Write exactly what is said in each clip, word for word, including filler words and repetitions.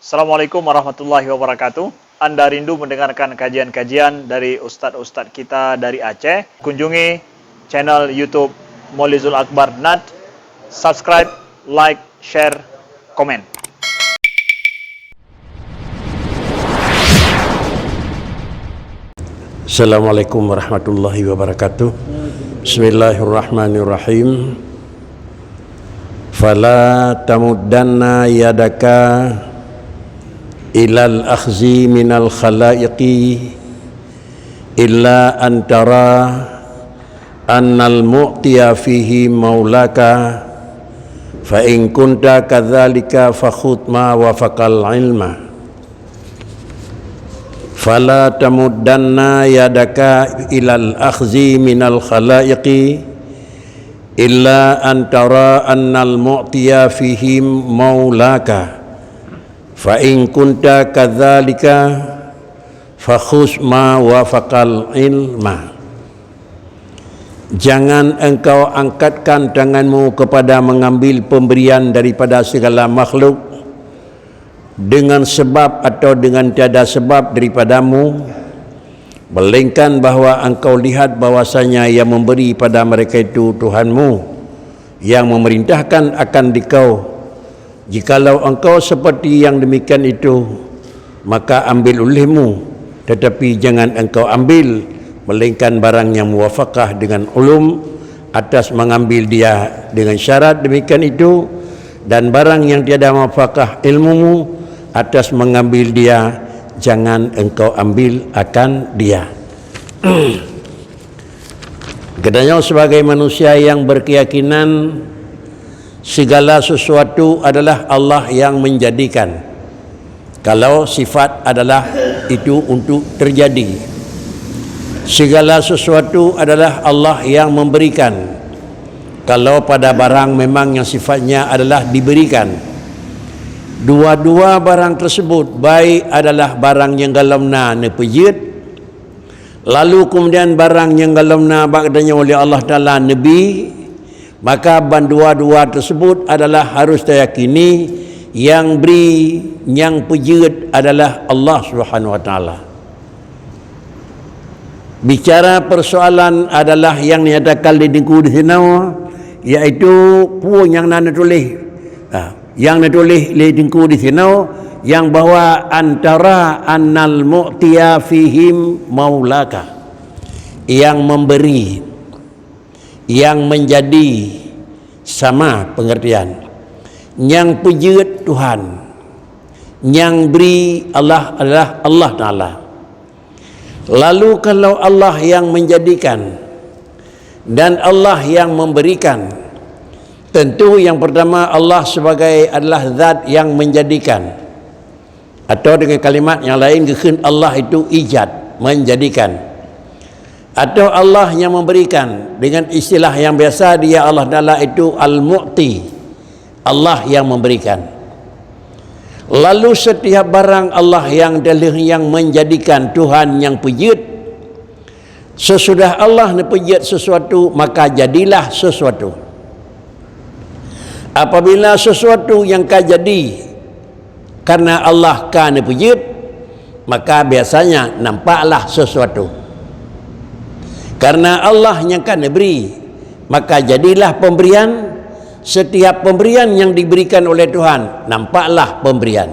Assalamualaikum warahmatullahi wabarakatuh. Anda rindu mendengarkan kajian-kajian dari ustaz-ustaz kita dari Aceh? Kunjungi channel YouTube Molizul Akbar Nat, subscribe, like, share, komen. Assalamualaikum warahmatullahi wabarakatuh. Bismillahirrahmanirrahim. Fala tamuddanna yadaka ilal akhzi minal khalaiqi illa an tara annal mu'tiya fihi maulaka, fa in kunta kadzalika fakhudh ma wafaqal ilma. Fala tamuddanna yadaka ilal akhzi minal khalaiqi illa an tara annal mu'tiya fihim maulaka, fa in kunta kadzalika fakhudh ma wafaqal ilma. Jangan engkau angkatkan tanganmu kepada mengambil pemberian daripada segala makhluk dengan sebab atau dengan tiada sebab daripadamu, melainkan bahwa engkau lihat bahwasanya yang memberi pada mereka itu Tuhanmu, yang memerintahkan akan dikau. Jikalau engkau seperti yang demikian itu, maka ambil olehmu, tetapi jangan engkau ambil, melainkan barang yang muwafaqah dengan ulum atas mengambil dia dengan syarat demikian itu, dan barang yang tiada muwafaqah ilmumu atas mengambil dia, jangan engkau ambil akan dia. Geutanyoe sebagai manusia yang berkeyakinan segala sesuatu adalah Allah yang menjadikan. Kalau sifat adalah itu untuk terjadi. Segala sesuatu adalah Allah yang memberikan. Kalau pada barang memang yang sifatnya adalah diberikan. Dua-dua barang tersebut, baik adalah barang nyang golom na neupeujeuet, lalu kemudian barang nyang golom na bak geutanyoe lé Allah Taala neubi, maka bandua-dua tersebut adalah harus tayakini nyang bri, nyang peujeuet adalah Allah Subhanahu Wa Taala. Bicara persoalan adalah yang nyatakan lé Teungku di sinoe, yaitu peue nyang na neutuléh. Ha, nyang neutuléh lé Teungku di sinoe, nyang bahwa antara annal mu'tiya fihim maulaka, yang memberi, yang menjadi, sama pengertian. Nyang peujeuet Tuhan, nyang bri Allah adalah Allah Taala. Lalu kalau Allah yang menjadikan dan Allah yang memberikan, tentu yang pertama Allah sebagai adalah zat yang menjadikan. Atau dengan kalimat yang lain, geukheun Allah itu ijad, menjadikan. Atau Allah yang memberikan, dengan istilah yang biasa dia Allah Taala itu Al-Mu'ti, Allah yang memberikan. Lalu setiap barang Allah yang dalih yang menjadikan Tuhan yang peujeuet. Sesudah Allah neupeujeuet sesuatu, maka jadilah sesuatu. Apabila sesuatu yang ka jadi karena Allah ka neupeujeuet, maka biasanya nampaklah sesuatu. Karena Allah nyang ka neubri, maka jadilah pemberian. Setiap pemberian yang diberikan oleh Tuhan, nampaklah pemberian.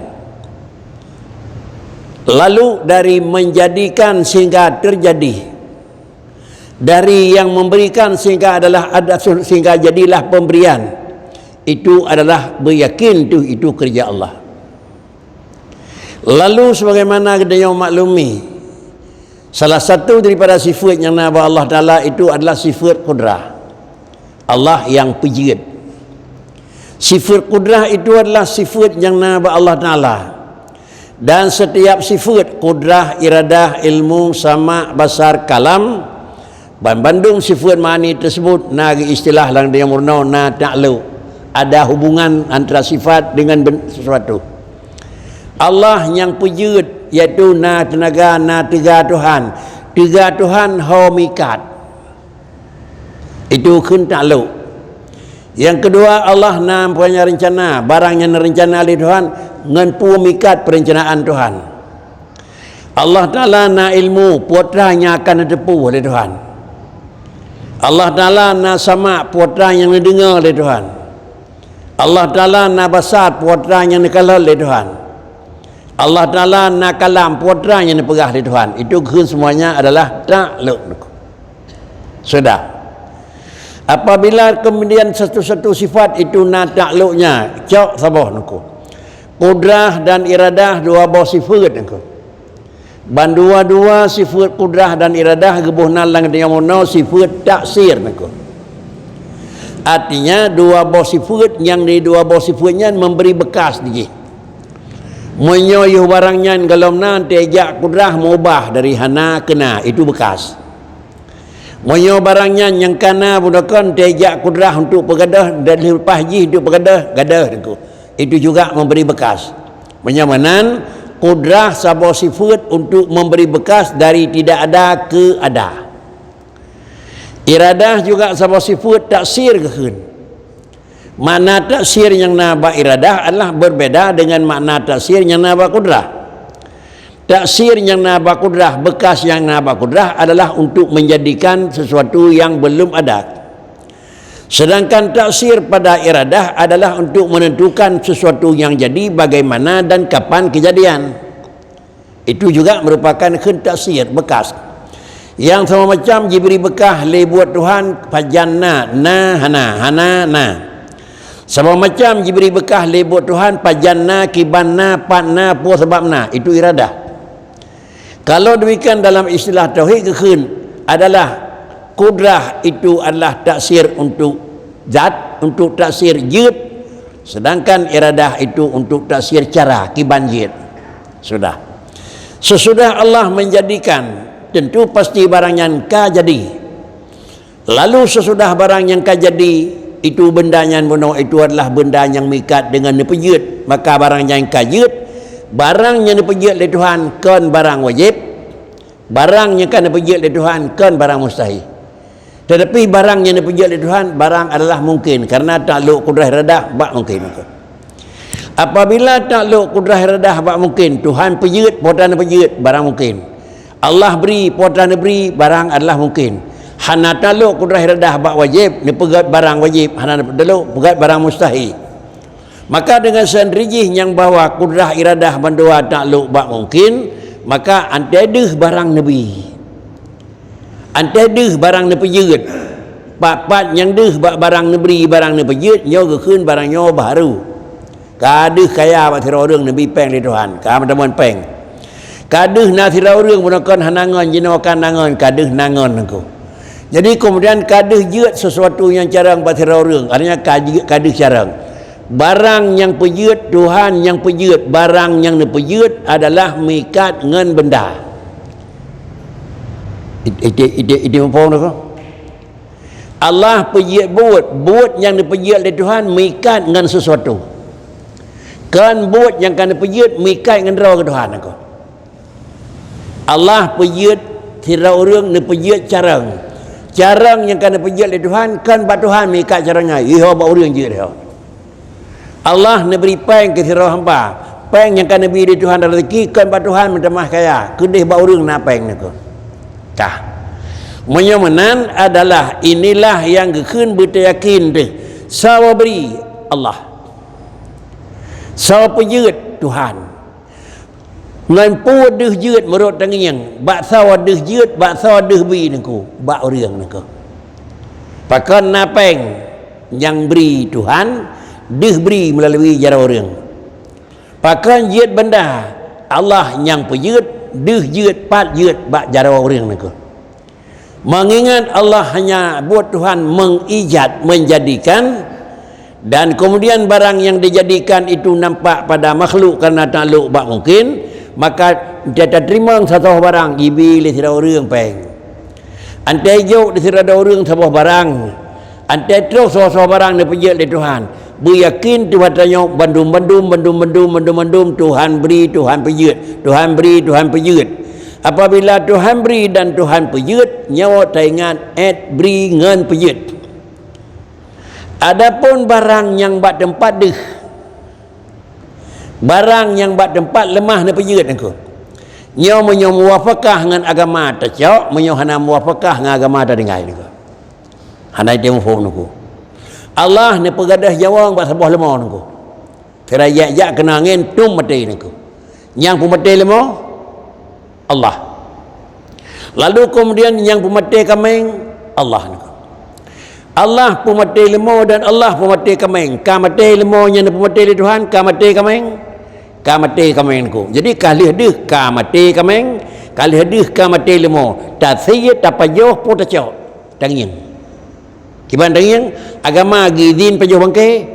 Lalu dari menjadikan sehingga terjadi, dari yang memberikan sehingga adalah ada sehingga jadilah pemberian, itu adalah beryakin tu itu kerja Allah. Lalu sebagaimana geutanyoe maklumi, salah satu daripada sifat yang na bak Allah Taala itu adalah sifat kudrah. Allah yang peujeuet. Sifat kudrah itu adalah sifat yang na bak Allah Taala. Dan setiap sifat, kudrah, iradah, ilmu, sama, basar, kalam, banbandum sifat ma'ani tersebut na geuistilah lam dunia meurunoe na takluk. Ada hubungan antara sifat dengan ben- sesuatu. Allah nyang peujeuet, yaitu na teunaga, na teuga Tuhan. Teuga Tuhan ho mikat. Itu kheun taklok. Nyang keudua, Allah na punya rencana, barang nyang neurencana lé Tuhan, ngon peue mikat peurencanaan Tuhan. Allah Taala na ilmu, peue atra nyang akan neuteupeue lé Tuhan. Allah Taala na sama, peue atra nyang neudeungoe lé Tuhan. Allah Taala na basar, peue atra nyang neukalon lé Tuhan. Allah Taala na kalam, peue atra nyang neupeugah lé Tuhan. Itu keuh semuanya adalah takluk. Sudah. Apabila kemudian satu-satu sifat itu na takluknya, cok saboh nungku. Kudrah dan iradah dua boh sifat nungku. Ban dua-dua sifat kudrah dan iradah geuboh na lam donya bunoe sifat taksir nungku. Artinya, dua boh sifat nyang di dua boh sifat nyan memberi bekas di jih. Meunyoe yoh barang nyan gohlom na, teuh jak kudrah meubah dari hana keu na, itu bekas. Meunyoe barang nyan nyang ka na bunoe kon, teuh jak kudrah untuk peugadôh, dan leupah jih untuk peugadôh, gadôh nungku. Itu juga memberi bekas. Meunyoe meunan, kudrah saboh sifat untuk memberi bekas dari tidak ada ke ada. Iradah juga saboh sifat taksir geukheun. Makna taksir nyang na bak iradah adalah berbeda dengan makna taksir nyang na bak kudrah. Taksir nyang na bak kudrah, bekas nyang na bak kudrah adalah untuk menjadikan sesuatu yang belum ada. Sedangkan taksir pada iradah adalah untuk menentukan sesuatu yang jadi, bagaimana dan kapan kejadian. Itu juga merupakan kheun taksir bekas. Nyang sama macam jibri bekas lé buet Tuhan, pajan na, na hana, hana na. Sama macam jibri bekas lé buet Tuhan, pajan na, kiban na, pat na, peue sabab na. Itu iradah. Kalau demikian, dalam istilah tauhid geukheun adalah kudrah itu adalah taksir untuk zat, untuk taksir jeuet, sedangkan iradah itu untuk taksir cara, kiban jeuet. Sudah. Sesudah Allah menjadikan, tentu pasti barang nyan ka jadi. Lalu sesudah barang nyang ka jadi, itu benda nyan bunoe itu adalah benda nyang meuikat dengan neupeujeuet, maka barang nyang ka jeuet, barang nyang neupeujeuet lé Tuhan kon barang wajéb, barang nyang ka neupeujeuet lé Tuhan kon barang mustahil. Tetapi barang nyang neupeujeuet lé Tuhan, barang adalah mungkin, karena takluk kudrah iradah bak mungkin. Apabila takluk kudrah iradah bak mungkin, Tuhan peujeuet, peue atra neupeujeuet, barang mungkin. Allah bri, peue atra neubri, barang adalah mungkin. Hana takluk kudrah iradah bak wajéb, neupeugét barang wajéb, hana takluk peugét barang mustahil. Maka dengan sendiri jih nyang bahwa kudrah iradah bandua takluk bak mungkin, maka 'an teuh deuh barang neubri. 'An teuh deuh barang neupeujeuet. Pat-pat nyang deuh bak barang neubri, barang neupeujeuet, nyoe geukheun barang nyoe baru. Ka deuh kaya bak sidroe ureuëng neubri péng lé Tuhan, ka meuteumé péng. Ka deuh na sidroe ureuëng bunoe kon hana ngon, jinoe ka na ngon, ka deuh na ngon nungku. Jadi kemudian ka deuh jeuet sesuatu nyang carông bak sidroe ureuëng, artinya ka jeuet, ka deuh carông. Barang nyang peujeuet, Tuhan nyang peujeuet, barang nyang neupeujeuet adalah meuikat ngon benda. It-, it-, it-, it-, it-, muphom dah ko? Allah peujeuet buet, buet nyang neupeujeuet lé Tuhan meuikat ngon sesuatu. Kon buet nyang ka neupeujeuet meuikat ngon droe keu Tuhan ko. Allah peujeuet sidroe ureuëng neupeujeuet carông. Carông nyang ka neupeujeuet lé Tuhan, kon bak Tuhan meuikat carông nyan, iho bak ureuëng jeuet iho. Allah neubri péng keu sidroe hamba. Péng nyang ka neubri lé Tuhan rezeki kon bak Tuhan meutamah kaya, keudeh bak ureuëng na péng nyan kon. Tah. Meunyoe meunan adalah inilah nyang geukheun beuteuyakin deuh. Sawa bri Allah. Sawa peujeuet Tuhan. Ngon peue deuh jeuet meurot tangieng, bak sawa deuh jeuet, bak sawa deuh bri nungku, bak ureuëng nungku. Pakon na péng nyang bri Tuhan, deuh bri meulalu jaroe ureuëng. Pakon jeuet benda, Allah nyang peujeuet, deuh jeuet, pat jeuet bak jaroe ureuëng nungku. Mengingat Allah hanya buet Tuhan mengijad, menjadikan, dan kemudian barang yang dijadikan itu nampak pada makhluk karena takluk bak mungkin, maka dia terima saboh barang, jibri lé sidroe ureuëng péng. Antée jok lé sidroe ureuëng saboh barang, antée troh saboh-saboh barang neupeujeuet lé Tuhan. Beuyakin Tuhan tanyoe bandum-bandum, bandum-bandum, bandum-bandum Tuhan bri, Tuhan peujeuet, Tuhan bri, Tuhan peujeuet. Apabila Tuhan bri dan Tuhan peujeuet, nyoe taingat ét bri ngon peujeuet. Adapun barang nyang bak teumpat deuh, barang nyang bak teumpat leumah neupeujeuet nangku. Nyoe meunyoe muwafakah ngon agama tacok, meunyoe hana muwafakah ngon agama tatinggai nangku. Hana item muphom nangku. Allah neupeugadôh nyawöng bak saboh leumô nangku. Sira jak-jak keunong angén tum maté nangku. Nyang peumaté leumô Allah. Lalu keumudian nyang peumaté kaméng Allah nangku. Allah peumaté leumô dan Allah peumaté kaméng. Ka maté leumô nyang neupeumaté lé Tuhan, ka maté kaméng, ka maté kaméng nangku. Jadi ka lheueh deuh ka maté kaméng, ka lheueh deuh ka maté leumô. Tasie tapajoh po tacok. Tangieng. Kiban tangieng, agama geuidhin pajoh bangké?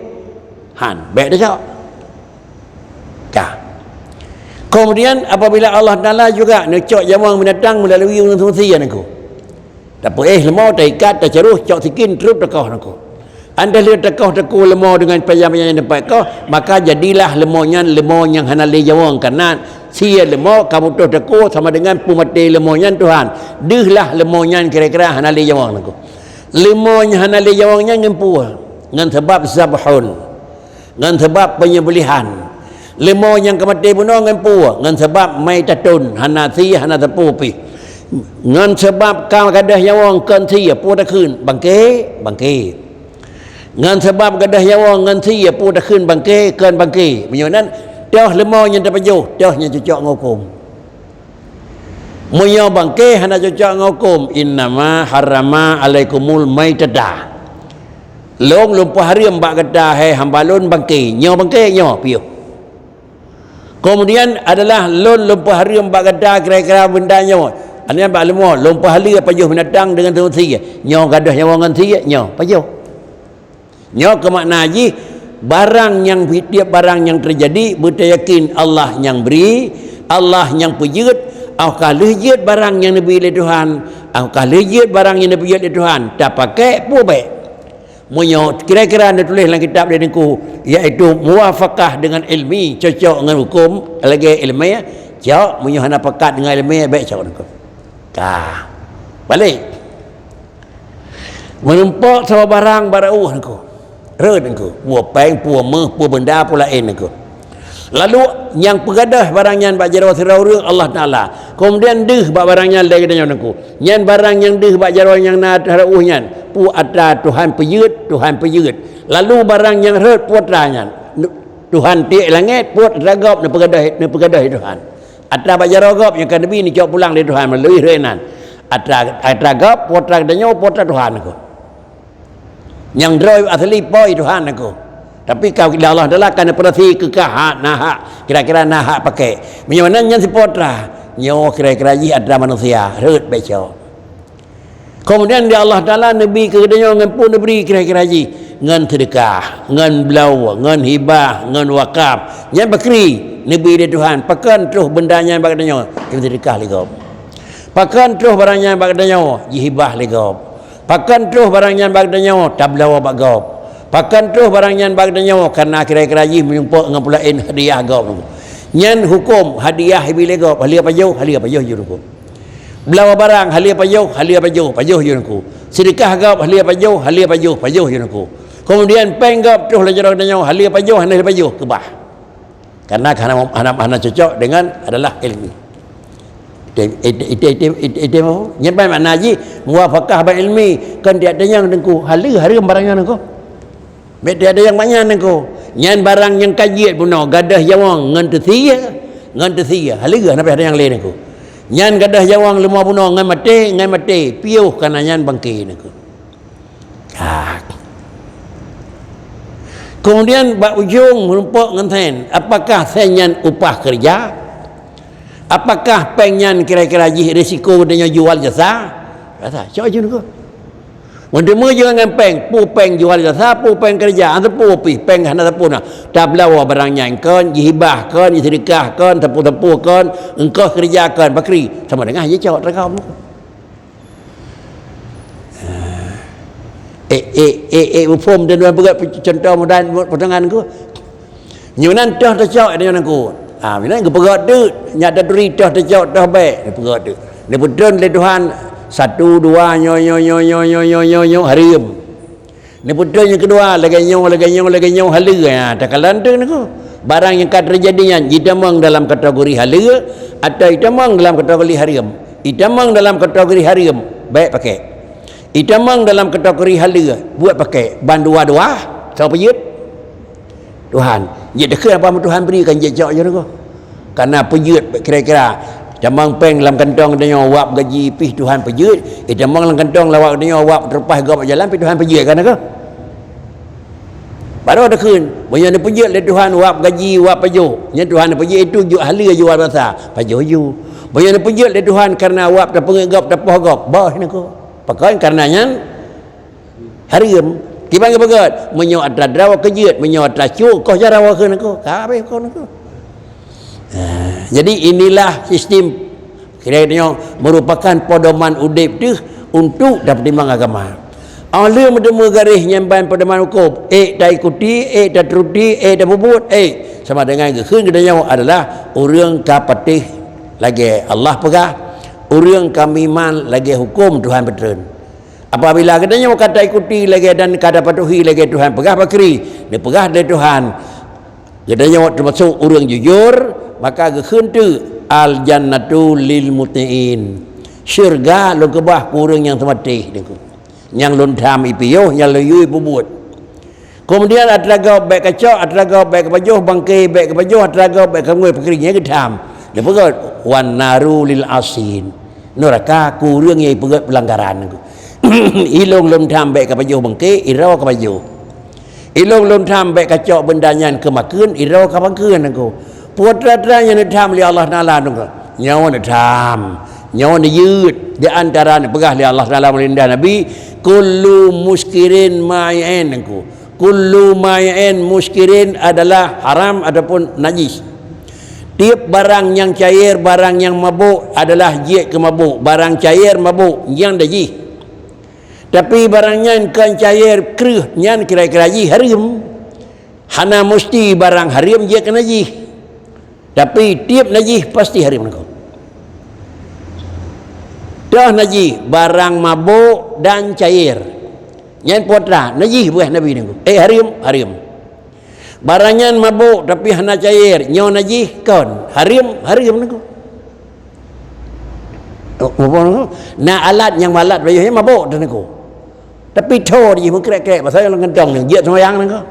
Han, bèk tacok. Ka. Kemudian apabila Allah Taala juga neucok nyawöng binatang melalui ureuëng seusia nangku. Tapeuéh leumô, taikat, tacaroh, cok sikin, trôk takoh nangku. Andai lheueh takoh takue leumô deungon panyang-panyang teumpat koh, maka jadilah leumô nyan leumô nyang hana lé nyawöng, karena sie leumô ka mutôh takue sama dengan peumaté leumô nyan Tuhan. Deuhlah leumô nyan kira-kira hana lé nyawöng nangku. Leumô nyang hana lé nyawöng nyan ngon peue? Ngon sabab zabhun, ngon sabab penyembelihan. Leumô nyang ka maté bunoe ngon peue? Ngon sabab maitatun, hana sie, hana sapeue pih. Ngon sabab ka gadôh nyawöng, kon sie, peue takheun? Bangké, bangké. Ngon sabab gadôh nyawöng, ngon sie, peue takheun? Bangké, kon bangké. Meunyoe nan, toh leumô nyang tapajoh, toh nyang cocok ngon hukôm. Meunyoe bangké hana cocok ngon hukôm, "Innama harrama alaikumul maitata." Lôn, lôn peuhareuem bak gata, hai hamba lôn, bangké. Nyoe bangké, nyoe piôh. Kemudian adalah lôn, lôn peuhareuem bak gata kira-kira benda nyoe. Artinya bak leumô, lôn peuhaleue pajoh binatang deungon teusie. Nyoe gadôh nyawöng ngon sie, nyoe pajoh. Nyoe keumakna jih, barang nyang, tiep barang nyang teujadi, beutayakin Allah nyang bri, Allah nyang peujeuet, óh ka lheueh jeuet barang nyang neubi lé Tuhan, óh ka lheueh jeuet barang nyang neupeujeuet lé Tuhan, tapakék peue bék. Meunyoe kira-kira neutuléh lam kitab lé nangku, yaitu muwafakah deungon ilmi, cocok ngon hukôm, lagée ilmiah, cok, meunyoe hana pakat deungon ilmiah, bék cok nangku. Ka. Balek. Meurumpok saboh barang bak reuôh nangku. Rhot nangku. Peue péng, peue méuh, peue benda, peue laén nangku. Lalu nyang peugadôh barang nyan bak jaroe sidroe ureuëng Allah Taala. Kemudian deuh bak barang nyan lé geutanyoe nangku. Nyan barang nyang deuh bak jaroe nyang na ateueh reuôh nyan. Peue atra Tuhan peujeuet, Tuhan peujeuet. Lalu barang nyang rhot peue atra nyan. Tuhan tiek langét, peue atra gob neupeugadôh, neupeugadôh Tuhan. Atra bak jaroe gob nyang ka neubi neucok pulang lé Tuhan meulalu rhot nan. Atra, atra gob, peue atra geutanyoe, peue atra Tuhan nangku. Nyang droe asli po i Tuhan nangku. Tapi ka Allah Taala ka neupeurasi keu ka hak, na hak, kira-kira na hak pakék. Meunyoe meunan nyan sipo atra, nyoe kira-kira jih atra manusia, rhot bék cok. Kemudian di Allah Taala neubi keu geutanyoe ngon peue neubri kira-kira jih, ngon seudeukah, ngon bloe, ngon hibah, ngon wakaf. Nyan bakri neubi lé Tuhan, pakon troh benda nyan bak geutanyoe, jiseudeukah lé gob. Pakon troh barang nyan bak geutanyoe, jihibah lé gob. Pakon troh barang nyan bak geutanyoe, tabloe bak gob. Pakon troh barang nyan bak geutanyoe, kareuna kira-kira jih meurumpok ngon peue laén hadiah gob. Nyan hukôm hadiah ibi lé gob, haleue pajoh, haleue pajoh jeuet hukôm. Bloe barang, haleue pajoh, haleue pajoh, pajoh jeuet nangku. Seudeukah gob, haleue pajoh, haleue pajoh, pajoh jeuet nangku. Kemudian péng gob troh lé jaroe geutanyoe, haleue pajoh, hana lé pajoh, keubah. Karena hana, hana, hana cocok dengan adalah ilmi. Ite, ite, ite, ite, ite, ite, ite, nyan pai makna jih muwafaqah bak ilmi, kon tiep tanyong teungku, haleue hareuem barang nyan teungku. Bék tiep tanyong bak nyan teungku. Nyan barang nyang ka jeuet bunoe, gadôh nyawöng ngon teusie, ngon teusie. Haleue hana payah tanyong lé teungku. Nyan gadôh nyawöng leumô bunoe ngon maté, ngon maté. Piôh kana nyan bangke teungku. Ha. Kemudian bak ujong meurumpok ngon sen, apakah sen nyan upah keureuja? Apakah péng nyan kira-kira jih risiko geutanyoe jual jasa? Rasa, cok jeuet teungku. Meunteumé jeuet ngon péng, peue péng jual jasa, peue péng keureuja, hana sapeue pih, péng hana sapeue na. Tabloe barang nyan kon, jihibah kon, jiseudeukah kon, sapeue-sapeue kon, eungkôt keureuja kon, bakri, sama dengan jicok teungku. Eh, eh, eh, eh, muphom dan dua belas contoh mudah potongan ku. Nyoe nan toh tacok nyoe nan ku. Ah, nyoe nan geupeugah teuk, nyak taturi toh tacok toh bék, geupeugah teuk. Neupeutron lé Tuhan satu, dua, nyoe, nyoe, hareuem. Neupeutôi nyang keudua, lagée nyoe, lagée nyoe, lagée nyoe haleue, ha, takalon teuk neuku. Barang nyang ka teujadi nyan jitamong dalam kategori haleue atau jitamong dalam kategori hareuem? Jitamong dalam kategori hareuem, bék pakai. Jitamong dalam kategori haleue, buet pakai. Ban dua-dua, soe peujeuet? Tuhan. Jeuet takheun apa Tuhan bri kan jeuet cok je neuku. Karena peujeuet kira-kira. Tamong péng lam kantong geutanyoe wab gaji pih Tuhan peujeuet, eh, tamong lam kantong lawak geutanyoe wab teuleupah gob jalan pih Tuhan peujeuet kan neuku. Baru takheun, meunyoe neupeujeuet lé Tuhan wab gaji, wab pajoh, nyan Tuhan neupeujeuet itu jok haleue jok wab basa, pajoh ju. Meunyoe neupeujeuet lé Tuhan karena wab tapeungeuet gob, tapoh gob, boh neuku. Pakon karena nyan hareuem. Kiban geupeugét, meunyoe atra droe keu jeuet, meunyoe atra cuk koh jaroe keu neuku. Ka habéh keu neuku. Ha, jadi inilah sistem kira nyoe merupakan pedoman udeb teuh untuk tapeutimang agama. Óh lheueh meuteumé garéh nyang ban pedoman huköm, ék taikuti, ék taturuti, ék tapeubuet, ék sama dengan geukheun geutanyoe adalah ureuëng ka patéh lagée Allah peugah, ureuëng ka meuiman lagée huköm Tuhan peutreun. Apabila geutanyoe ka taikuti lagée dan ka tapatuhi lagée Tuhan peugah bakri, neupeugah lé Tuhan, geutanyoe teumasok ureuëng jujur, maka geukheun teuk, "Al jannatu lil muti'in." Syeuruga lôn keubah keu ureuëng nyang teumatéh deungon. Nyang lôn tham ipiôh, nyang lôn yue ipubuet. Keumudian atra gob bék kacok, atra gob bék kapajoh, bangke bék kapajoh, atra gob bék kamue peukri nyang geutham. Neupeugét, "Wan naru lil asin." Nuraka keu ureuëng nyang ipeugét peulanggaran. Ilong lôn tham bék kapajoh bangke, iroe kapajoh. Ilong lôn tham bék kacok beunda nyan keu makheun, iroe kamakheun. Peue atra-atra nyang neutham lé Allah Taala nyoe? Nyoe neutham, nyoe neujeuet. Di antara neupeugah lé Allah Taala meulintah Nabi, "Kullu muskirin ma'i'in." Kullu ma'i'in muskirin adalah haram ataupun najis. Tiep barang nyang cair, barang nyang mabôk adalah jeuet keu mabôk. Barang cair mabôk nyang najis. Tapi barang nyan kon cair kreueh, nyan kira-kira jih hareuem. Hana musti barang hareuem jeuet keu najih. Tapi tiep najih pasti hareuem neuku. Toh najih barang mabôk dan cair. Nyan peue atra, najih beueh Nabi neuku. Eh, hareuem, hareuem. Barang nyan mabôk tapi hana cair, nyoe najih kon, hareuem, hareuem neuku. Oh, mabôk neuku. Na alat nyang alat bayoh nyan mabôk teuh neuku. Tapi tho jih meukrek-krek, pasal lam kantong nyan, jeuet seumayang nyan keuh.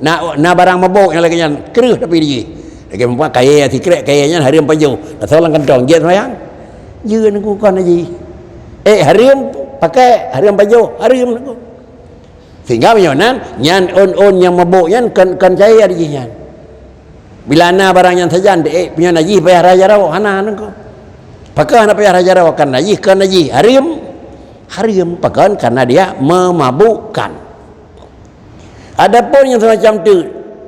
Na, na barang mabôk nyang lagée nyan, kreueh tapi jih. Lagée muphom kayée sikrek kayée nyan hareuem pajoh, pasal lam kantong, jeuet seumayang. Jeuet neuku kon jih. Eh, hareuem pakai, hareuem pajoh, hareuem neuku. Sehingga meunyoe nan, nyan ôn-ôn nyang mabôk nyan kon, kon cair jih nyan. Bila na barang nyan sajan, eh, meunyoe najih payah rhah jaroe, hana neuku. Pakon hana payah rhah jaroe, kan najih, kon najih, hareuem. Hareuem pakon karena dia memabukkan. Adapun nyang semacam tu,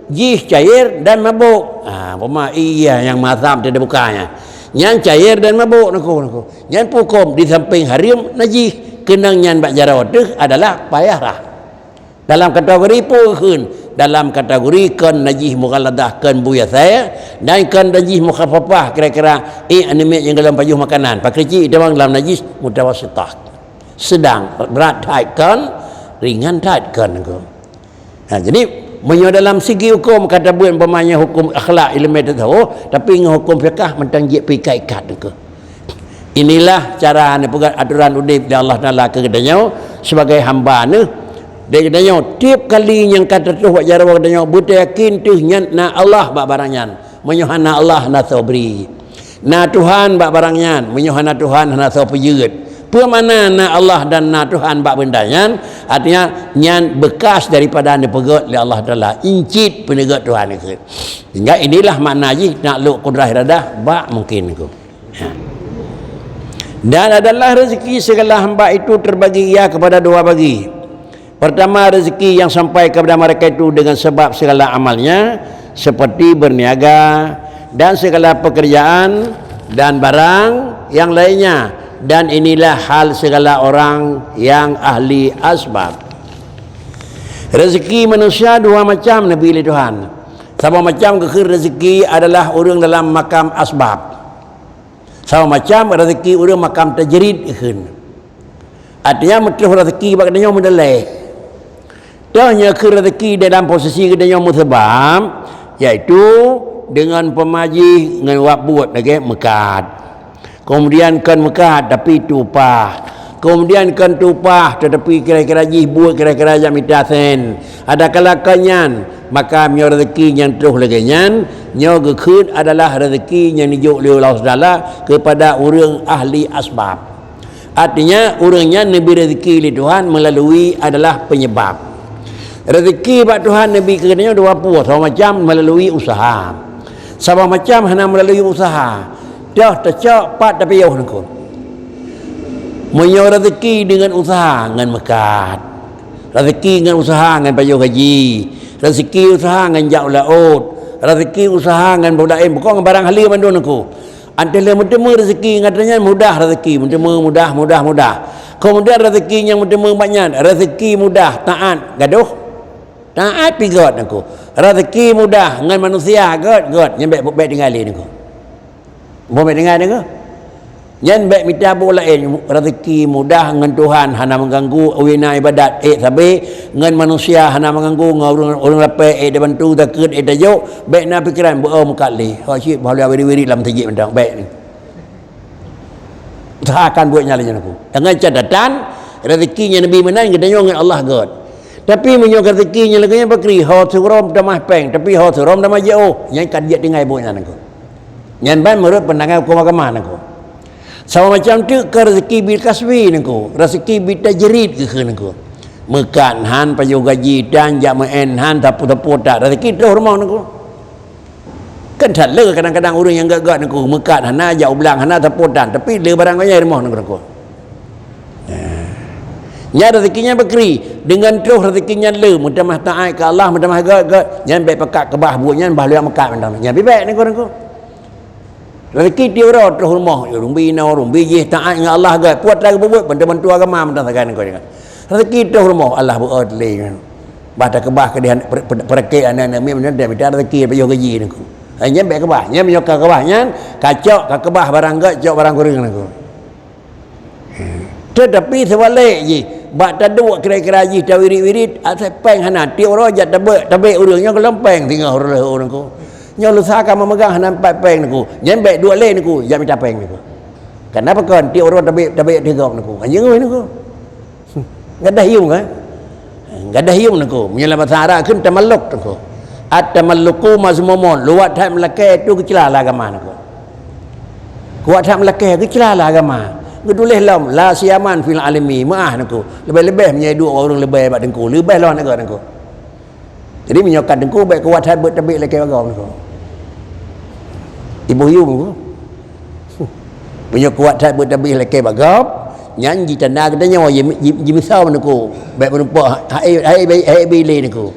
jih cair dan mabuk. Ha, umpama iya nyang mazhab tadi bukanya. Nyan cair dan mabuk neuku, neuku. Nyan peue huköm di samping hareuem najih, keunong nyan bak jaroe teuh adalah payah rhah. Dalam kategori peue kheun? Dalam kategori kon najih mughalladah, kon bui asai, dan kon najih mukhaffafah, kira-kira, eh, aneuk miet nyang golom pajoh makanan. Pakri cit tamong lam najih mutawassithah. Sedang, brat that kon, ringan that kon. Ha, jadi, meunyoe dalam segi huköm, ka tabeuet umpamanya huköm akhlak, ileumé tasawuf, tapi ngon huköm fikah mantong jeuet peuikat-ikat neuku. Inilah cara neupeugét atoran udeb lé Allah Taala keu geutanyoe sebagai hamba Neuh. Dan geutanyoe tiep kali nyang ka tatuh bak jaroe geutanyoe beutayakin teuh nyan na Allah bak barang nyan. Meunyoe hana Allah, hana soe bri. Na Tuhan bak barang nyan, meunyoe hana Tuhan, hana soe peujeuet. Peue makna na Allah dan na Tuhan bak beunda nyan? Artinya, nyan beukas daripada neupeugét lé Allah Taala, incit peuneugét Tuhan kheun. Sehingga inilah makna jih takluk kudrah iradah bak mungkin neuku. Dan adalah rezeki segala hamba itu terbagi ia kepada dua bagi. Pertama, rezeki yang sampai kepada mereka itu dengan sebab segala amalnya, seperti berniaga dan segala pekerjaan dan barang yang lainnya. Dan inilah hal segala orang yang ahli asbab. Rezeki manusia dua macam neubi lé Tuhan. Saboh macam geukheun rezeki adalah ureuëng dalam makam asbab. Saboh macam rezeki ureuëng makam tajrid geukheun. Artinya meutroh rezeki bak geutanyoe meudaleh. Toh nyoe keu rezeki dalam posisi geutanyoe meuseubab, yaitu deungon peumaji ngon wab buet lagée meukat. Kemudian kon meukat tapi tupah. Kemudian kon tupah tetapi kira-kira jih buet kira-kira jak mita sen. Adakala kon nyan, maka meunyoe rezeki nyang troh lagée nyan, nyoe geukheun adalah rezeki nyang neujok lé Allah Taala kepada ureuëng ahli asbab. Artinya, ureuëng nyan neubri rezeki lé Tuhan melalui adalah penyebab. Rezeki bak Tuhan neubri keu geutanyoe dua pue, saboh macam melalui usaha. Saboh macam hana melalui usaha. Toh teucok pat tapiôh nangku. Meunyoe rezeki deungon usaha ngon meukat. Rezeki ngon usaha ngon pajoh gaji. Rezeki usaha ngon jak u laôt. Rezeki usaha ngon peue laén, pokok ngon barang haleue mandum nangku. Antée lheueh meuteumé rezeki ngon nyan mudah rezeki, meuteumé mudah, mudah, mudah. Kemudian rezeki nyang meuteumé bak nyan, rezeki mudah, taát, gadôh. Taát pi gét nangku. Rezeki mudah ngon manusia gét, gét. Nyan bék, bék tinggai lé nangku. Bék tinggai nangku. Nyan bék mita buet laén. Rezeki mudah ngon Tuhan hana meuganggu, awai na ibadat ék sabé, ngon manusia hana meuganggu, ngon ureuëng, ureuëng lapée ék dibantu, takheun ék tajok, bék na pikeran beuo meukat lé. Ho cit bah lé wirit-wirit lam teujik mantong, bék ni. Usahakan buet nyan lé nyan aku. Dengan catatan, rezeki nyang neubri meunan geutanyoe ngon Allah gét. Tapi meunyoe rezeki nyang lagée nyan pakri, ho siuroe tamah péng, tapi ho siuroe tamah jiôh, nyan ka jeuet tinggai buet nyan aku. Nyan ban meurot pandangan huköm agama nangku. Sama macam teuk ka rezeki bil kasbi nangku, rezeki bil tajrid geukheun nangku. Meukat han pajoh gaji tan jak meu'en han sapeue-sapeue that rezeki troh rumoh nangku. Kan that le kadang-kadang ureuëng nyang gét-gét nangku, meukat hana jak u blang hana sapeue tan, tapi le barang gobnyan rumoh nangku, nangku. Nyan rezeki nyan pakri, deungon troh rezeki nyan le meutamah taát keu Allah, meutamah gét-gét, nyan bék pakat keubah buet nyan bah lé meukat mantong. Nyan pih bék nangku, nangku. Rezeki tiep uroe troh rumoh, ureuëng bi inoe, ureuëng bi jih taát ngon Allah gét, puet atra geubuet bantu-bantu agama mantong sagai nangku. Rezeki troh rumoh Allah beuôt lé nyan. Bah takeubah keudeh peurakét aneuëk-aneuëk miet mantong mita rezeki pajoh gaji nangku. Hai nyan bék keubah, nyan meunyoe ka keubah nyan, ka cok ka keubah barang gét, cok barang kureueng nangku. Teutapi seubalek jih, bak taduek kira-kira jih tawirit-wirit, asai péng hana, tiep uroe jak tabek, tabek ureuëng nyoe gohlom péng singoh uroe leuhô nangku. Nyoe lusa ka meumeugang hana pat péng nangku, nyan bék duek lé nangku, jak mita péng nangku. Kareuna pakon tiep uroe tabek, tabek teuh gob nangku, hanjeuet nangku. Gadah yuem kan? Gadah yuem nangku. Meunyoe lam basa Arab kheun tamalluk nangku. At-tamalluku mazmumun. Luwat that meulakée tu geucela lé agama nangku. Kuat that meulakée geucela lé agama. Geutuléh lom la siyaman fil alimi. Meuáh nangku. Leubeh-leubeh meunyoe duek ureuëng leubeh bak teungku. Leubeh lom nangku, nangku. Jadi meunyoe ka teungku bék kuat that beuet tabek lakée bak gob nangku. Iboh yuem nangku. Meunyoe kuat that beuet tabek lakée bak gob, nyan jitanda geutanyoe ji-, ji-, jimisau nangku. Bék meurumpok hai, hai, hai, hai bile nangku.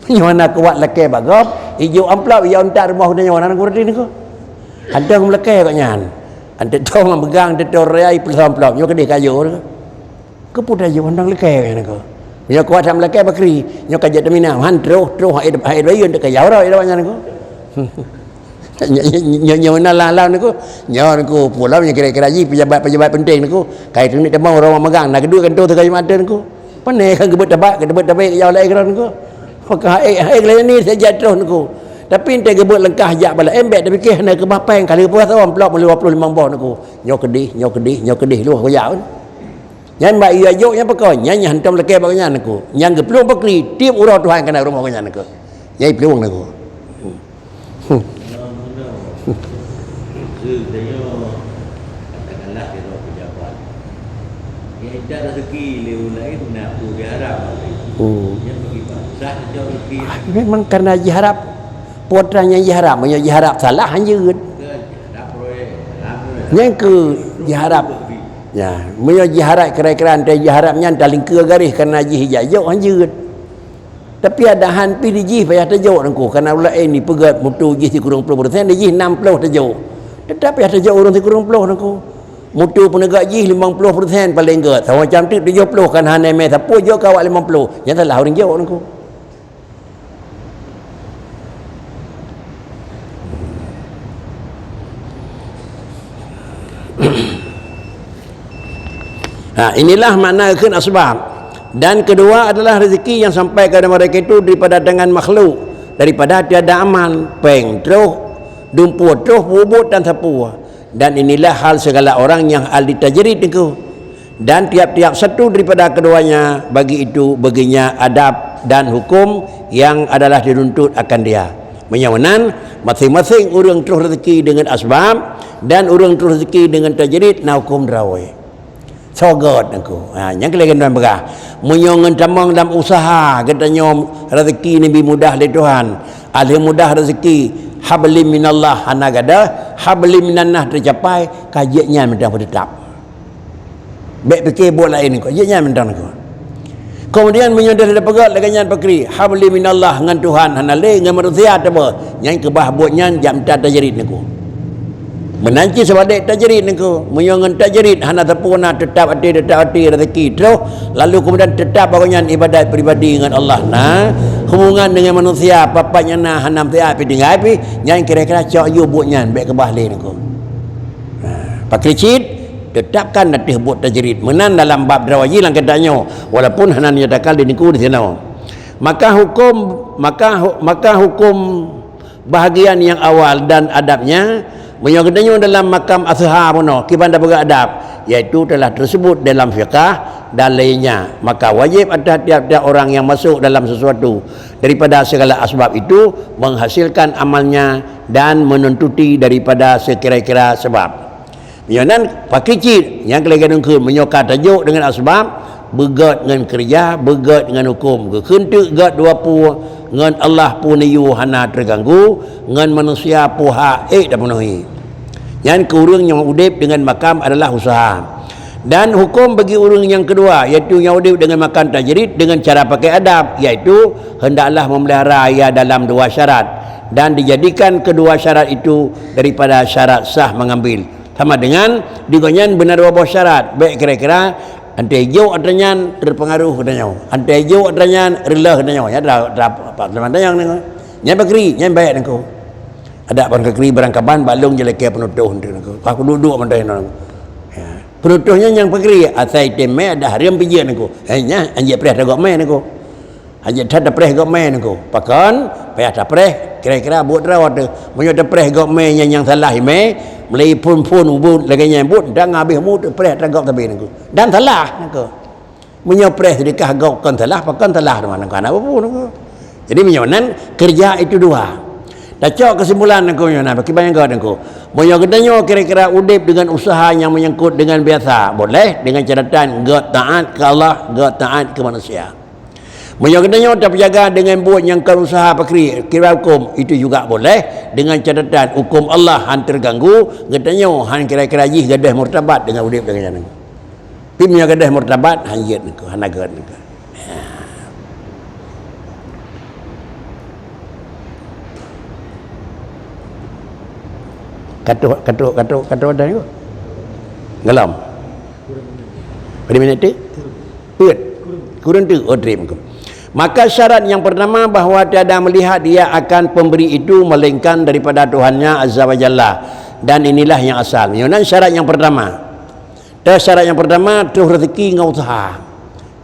Meunyoe hana kuat lakée bak gob, ijok amplop, ijok untat rumoh geutanyoe na nangku roti nangku. Hantom meulakée kok nyan. Hantom tong megang, hantom raya, ipeuloh amplop. Nyoe keudeh kayu nangku. Keupeue tajok hana lakée nyan nangku. Meunyoe kuat that meulakée bakri, nyoe ka jeuet teuminam, han troh, troh hai, hai bayeue teuka jauh rot nyan nangku. Nyoe, nyoe, nyoe, nyoe na lam-lam nangku. Nyoe nangku, pulang nyoe kira-kira jih pejabat-pejabat penting nangku. Kai teunik teuma ureuëng megang, na keudua kan tu teuka jeuet mata nangku. Pane kan geubeuet tabak, geubeuet tabek jauh laén keudroe nangku. Maka hai, hai geulani saja troh nangku. Tapi entée geubeuet leungkah jak bala embek, tapi keh na keubah péng kali puasa amplop lima puluh limong boh nangku. Nyoe keudeh, nyoe keudeh, nyoe keudeh luwah kujak. Nyan bak ie jok nyan pakon, nyan, nyan hantom lakée bak nyan nangku. Nyan geuplueng pakri, tiep uroe Tuhan keunan rumoh nyan nangku. Nyan iplueng nangku. Hmm. Hmm. Hmm. Memang karena jiharap, putra nyang jiharap, meunyoe jiharap salah hanjeuet. Nyan keuh jiharap. Ya, meunyoe jiharap kira-kira antara jiharap nyan talingkeue garéh karena jih jak jok hanjeuet. Tapi adahan pih di jih payah tajok nangku, karena ureuëng laén jipeugét mutu jih sikureueng ploh persen, di jih nam ploh tajok. Tetap payah tajok ureuëng sikureueng ploh nangku. Mutu peunegak jih limong ploh persen paleng gét, sama macam teuk tujoh ploh kan hana mé sapeue jok keu awak limong ploh. Nyan salah ureuëng jok nangku. Ha, inilah makna kheun asbab. Dan kedua adalah rezeki yang sampai kepada mereka itu daripada tangan makhluk, daripada tiada amal, péng troh, dumpeue troh, bubut dan sapeue. Dan inilah hal segala orang yang ahli tajrid itu. Dan tiap-tiap satu daripada keduanya bagi itu baginya adab dan hukum yang adalah diruntut akan dia. Meunyoe meunan, masing-masing ureuëng troh rezeki dengan asbab dan ureuëng troh rezeki dengan tajrid na hukum drawai. Sogot aku. Ha, nyang keuleuen tuan peugah. Meunyoe ngon tamong lam usaha geutanyoe rezeki neubi mudah lé Tuhan. Alheuh mudah rezeki, hablim minallah hana gadoh, hablim minannas teucapai, ka jeuet nyan mantong peuteutap. Bék pike buet laén kok, jeuet nyan mantong kok. Kemudian meunyoe dah peugah lagée nyan pakri, habli minallah ngon Tuhan hana lé, ngon manusia teuma, nyan keubah buet nyan jak mita tajrid niko. Meunan cit seubalik tajrid niko, meunyoe ngon tajrid hana sapeue na teutap até, teutap até rezeki troh, lalu kemudian teutap awaknyan ibadat pribadi ngon Allah na, hubungan dengan manusia papat nyang na hana meusiat pih tinggai pih, nyan kira-kira cok yue buet nyan bék keubah lé niko. Nah, pakri cit, tetapkan ateueh buet tajrid meunan dalam bab drawai lam kitab nyoe, walaupun hana dinyatakan di niko di sinoe. Maka hukum, maka hu-, maka hukum bahagian yang awal dan adabnya, meunyoe geutanyoe dalam makam asha bunoe kiban tapeugah adab, yaitu telah tersebut dalam fiqah dan lainnya, maka wajib atas tiap-tiap orang yang masuk dalam sesuatu daripada segala asbab itu menghasilkan amalnya dan menuntuti daripada sekira-kira sebab. Meunyoe nan pakri cit, nyang keuleuen kheun meunyoe ka tajok deungon asbab, beugét ngon keureuja, beugét ngon huköm, geukheun teuk gét dua peue, ngon Allah pun yue hana teuganggu, ngon manusia pun hak ék tapeunuhi. Nyan keu ureuëng nyang udeb deungon makam adalah useuha. Dan huköm bagi ureuëng nyang keudua, yaitu nyang udeb deungon makam tajrid deungon cara pakai adab, yaitu hendaklah memelihara ia dalam dua syarat, dan dijadikan kedua syarat itu daripada syarat sah mengambil. Sama dengan di gobnyan beuna dua boh syarat, bék kira-kira antai jok atra nyan terpengaruh geutanyoe, antai jok atra nyan reuloh geutanyoe. Ya, dah, dah, apa, teuma tanyong ni. Nyan pakri, nyan baik nangku. Ada barang pakri, barang kaban, bak lôn je lakée peunutôh nangku. Aku duduk mandai nangku. Ya. Peunutôh nyan nyang pakri, asai temé ada haram pijak nangku. Eh, nya, anjak preh tagok mé nangku. Hana that tapreh gobnyan nangku. Pakon, payah tapreh, kira-kira buet droe teuh. Meunyoe tapreh gobnyan nyang, nyang salah imé, meulai phon-phon ubit lagée nyan buet, dan habéh mu tapreh atra gob sabe nangku. Dan salah nangku. Meunyoe preh seudeukah gob kon salah, pakon salah teuma nangku, hana peue nangku. Jadi meunyoe nan, keureuja itu dua. Tacok keusimpulan nangku nyoe na, bagi banyak gob nangku. Meunyoe geutanyoe kira-kira udeb deungon useuha nyang meunyangkot deungon biasa, boleh deungon catatan gét taát keu Allah, gét taát keu manusia. Meunyoe geutanyoe tapeujaga deungon buet nyang kon useuha pakri, kira huköm, itu juga boleh, deungon catatan huköm Allah han teuganggu, geutanyoe han kira-kira jih gadôh murtabat deungon udeb deungon nyan. Tapi meunyoe gadôh murtabat, han jeuet nangku, hana gét nangku. Katoh, katoh, katoh, katoh ada nangku. Gelom. Pada minit tu? Peuet. Kureueng teuk, oh, treb. Maka syarat yang pertama bahwa tiada melihat dia akan pemberi itu melainkan daripada Tuhannya Azza wa Jalla. Dan inilah yang asal. Nyoe nan syarat yang pertama. Teuh syarat yang pertama, troh rezeki ngon useuha.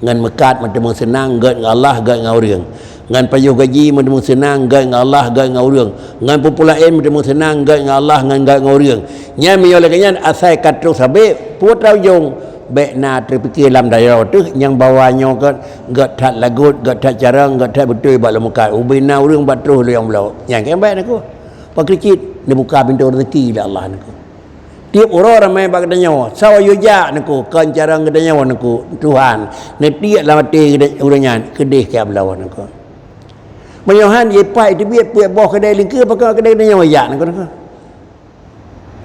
Ngon meukat meuteumé seunang, gét ngon Allah, gét ngon ureuëng. Ngon pajoh gaji meuteumé seunang, gét ngon Allah, gét ngon ureuëng. Ngon peue-peue laén meuteumé seunang, gét ngon Allah, ngon gét ngon ureuëng. Nyan meunyoe lagée nyan asai ka troh sabe, peue atra ujong? Bék na teupike lam dayah teuh nyang bahwa nyoe kon gét that lagot, gét that carông, gét that beutôi bak lôn meukat. Ubena ureuëng bak troh lôn nyang bloe. Nyan kan bék nangku. Pakri cit neubuka pintoe rezeki lé Allah nangku. Tieb uroe ramé bak geutanyoe, sawa yue jak nangku, kon carông geutanyoe nangku, Tuhan. Neutiek lam até geuda-, ureuëng nyan, keudeh ka bloe nangku. Meunyoe han, jipat teubiet peuet boh keudè lingkeue, pakon keudè geutanyoe jak nangku, nangku.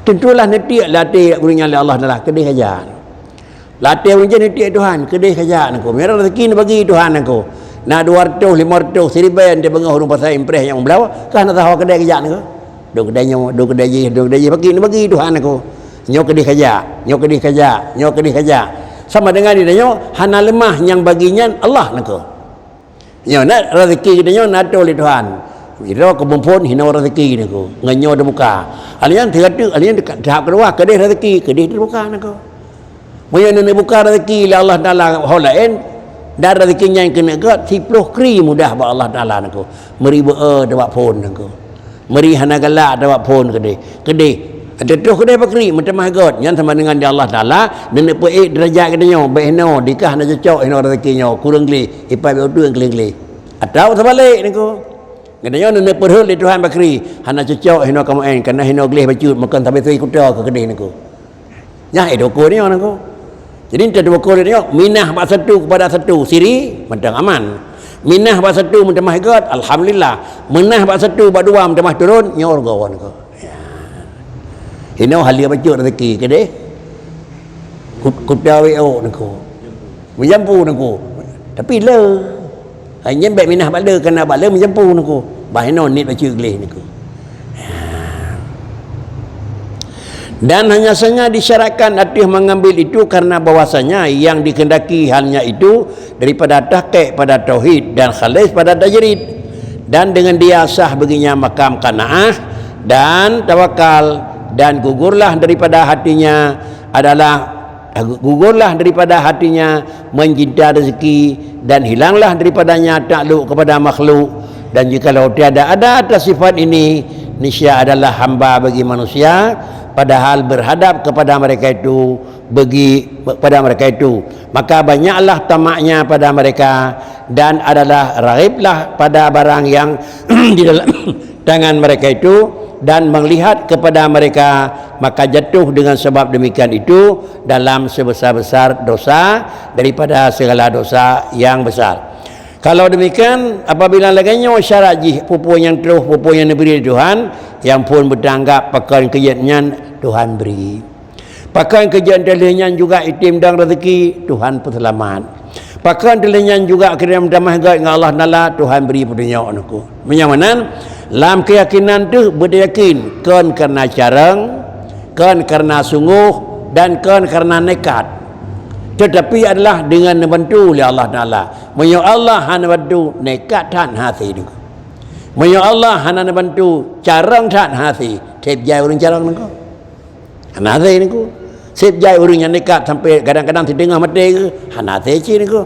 Tentulah neutiek lam até ureuëng nyan lé Allah Taala, keudeh ka jak. Lam até ureuëng nyan neutiek Tuhan, keudeh ka jak nangku. Meunyoe rezeki neubagi Tuhan nangku. Na dua reutôh, lima reutôh, siribèe, neubeungoh ureuëng pasai impreh nyang bloe, ka hana saho keudè ka jak nangku. Dong keudè nyoe, dong keudè jih, dong keudè jih, bagi neubagi Tuhan nangku. Nyoe keudeh ka jak, nyoe keudeh ka jak, nyoe keudeh ka jak. Sama dengan di tanyoe, hana leumah nyang bagi nyan Allah nangku. Nyoe na rezeki geutanyoe na atoe lé Tuhan. Sidroe keu muphom hinoe rezeki nangku. Ngon nyoe teubuka. Hal nyan teuka teuk, hal nyan teuka, tahap keudua, keudeh rezeki, keudeh teubuka nangku. Meunyoe neubuka rezeki lé Allah Taala ho laén, Dan rezeki nyan keuneuk gét, siplôh kri mudah bak Allah Taala nangko. Meuri beu-e teuh bak phon nangko. Meuri hana galak teuh bak phon keudeh. Keudeh. Teuh keudeh bak kri meuteumah gét. Nyan sama dengan di Allah Taala, neuneuk peuék deurajat geutanyoe, bèk hinoe, dikah hana cocok hinoe rezeki nyoe, kureueng gleh, ipat bèk uteuen gleh-gleh. Atawa teubalek nangko. Geutanyoe neuneuk peurhot lé Tuhan bak kri, hana cocok hinoe kamoe en, kana hinoe gleh bacut, meukeun sabe sui kuto keu keudeh nangko. Nyan, eh, dua ukoe nyoe nangko. Jadi, teuh dua ukoe nyoe, minah bak satu kepada satu, siri, mantong aman. Minah bak satu meuteumah gét, alhamdulillah. Minah bak satu bak dua meuteumah turun, nyoe rugoe nangko. Ya. Hinoe haleue bacut rezeki keudeh. Ku-, kuta W O nangko. Meujampu nangko. Tapi le. Hai nyan bèk minah bak le, kana bak le meujampu nangko. Bah hinoe niet bacut gleh nangko. Dan hanya saja disyaratkan ateueh mengambil itu karena bahwasanya yang dikehendaki hanya itu daripada tahqiq pada tauhid dan khalis pada tajrid. Dan dengan dia sah baginya makam qanaah dan tawakal, dan gugurlah daripada hatinya adalah gugurlah daripada hatinya mencinta rezeki, dan hilanglah daripadanya takluk kepada makhluk. Dan jikalau tiada ada atas sifat ini, niscaya adalah hamba bagi manusia, padahal berhadap kepada mereka itu, bagi, pada mereka itu, maka banyaklah tamaknya pada mereka, dan adalah raghiblah pada barang yang di dalam tangan mereka itu, dan melihat kepada mereka, maka jatuh dengan sebab demikian itu dalam sebesar-besar dosa daripada segala dosa yang besar. Kalau demikian, apabila lagèe nyoe syarat jih, peue-peue nyang troh, peue-peue nyang neubri lé Tuhan, nyang phon beutanggab pakon keu jeuet nyan Tuhan bri. Pakon keu jeuet teuh lheueh nyan juga item dong rezeki, Tuhan peuseulamat. Pakon teuh lheueh nyan juga keu meutamah gét ngon Allah Taala, Tuhan bri peutunyok nangko. Meunyoe meunan, lam keuyakinan teuh beutayakin, kon kareuna carông, kon kareuna sunggoh, dan kon kareuna nekat. Teutapi adalah deungon neubantu lé Allah Taala. Meunyoe Allah hana bantu, nekat that hase nangko. Meunyoe Allah hana neubantu, carông that hase, seb jai ureueng carông nangko. Hana hase nangko. Seb jai ureueng nyang nekat sampai kadang-kadang siteungoh maté geuh, hana hase cit nangko.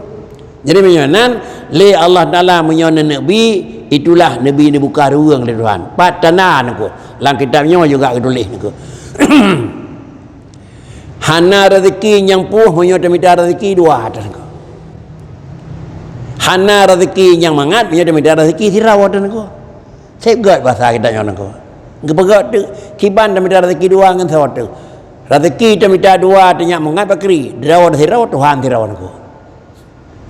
Jadi meunyoe nan, lé Allah Taala meunyoe neuneuk bi, itulah neubi neubuka ruweueng lé Tuhan. Pat tanda nangko. Lam kitab nyoe juga geutuléh nangko. Hana rezeki nyang puih meunyoe tamita rezeki dua ata nangko. Hana rezeki nyang mangat meunyoe tamita rezeki sidroe ata nangko. Seb gét basa geutanyoe nangko. Geupeugét teuk, kiban tamita rezeki dua ngon soe teuk. Rezeki tamita dua teunyak mangat bak kri, droe sidroe Tuhan sidroe nangko.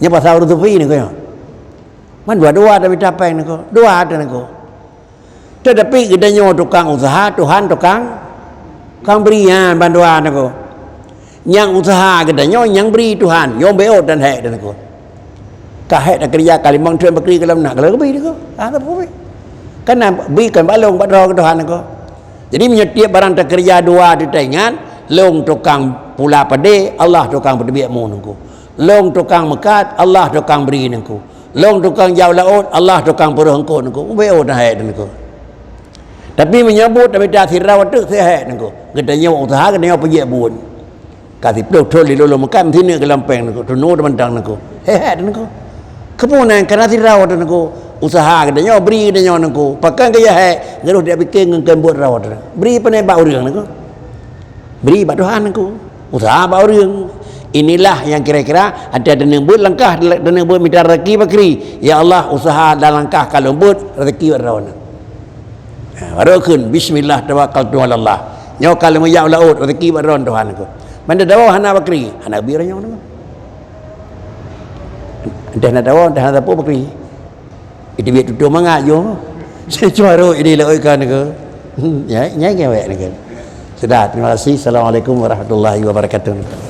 Nyan basa ureueng sufi nangko nyoe. Man dua-dua tamita péng nangko, dua ata nangko. Teutapi geutanyoe tukang useuha, Tuhan tukang, tukang bri, nyan bantuan nangko. Nyang useuha geutanyoe nyang bri Tuhan, nyoe beuôt dan hék dan nangko. Ka hék takeureuja ka limong thon bak kri ka lom na, ka lheueh geubri nangko. Ah, tak peue. Kan na bri kon bak lôn bak droe keu Tuhan nangko. Jadi meunyoe tiep barang takeureuja dua teuingat, lôn tukang pula padé, Allah tukang peuteubiet mu nangko. Lôn tukang meukat, Allah tukang bri nangko. Lôn tukang jak u laôt, Allah tukang peureuh eungkôt nangko. Ubé oh tahék nangko. Tapi meunyoe buet tamita sidroe teuk seuhék nangko. Geutanyoe useuha, geutanyoe peujeuet buet. Ka siplôh thon lé lôn meukat meusineuk keu lampéng nangko, tunoe teumantang nangko. Hék-hék nangko. Keupeue nan kana sidroe nangko. Useuha geutanyoe, bri geutanyoe nangko. Pakon keu jeuet hék, geuroh dia pike ngon keu buet droe. Bri pane bak ureueng nangko. Bri bak Tuhan nangko. Useuha bak ureueng. Inilah yang kira-kira ata taneuk beuet langkah, taneuk beuet mita rezeki bak kri. Ya Allah, useuha dan langkah ka lôn beuet rezeki bak droeneuh. Ha, baru kheun, "Bismillah tawakkaltu 'alallah." Nyoe ka lôn jak u laôt, rezeki bak droeneuh Tuhan nangko. Mantong dawa hana bak kri, hana bi ureueng nyoe nangko. Entah na dawa, entah na sapeue bak kri. Itu biet tutoe mangat jo. Cuaro ini lewat ikan ke. Ya, nyai ngewek ni kan. Sudah, terima kasih. Assalamualaikum warahmatullahi wabarakatuh.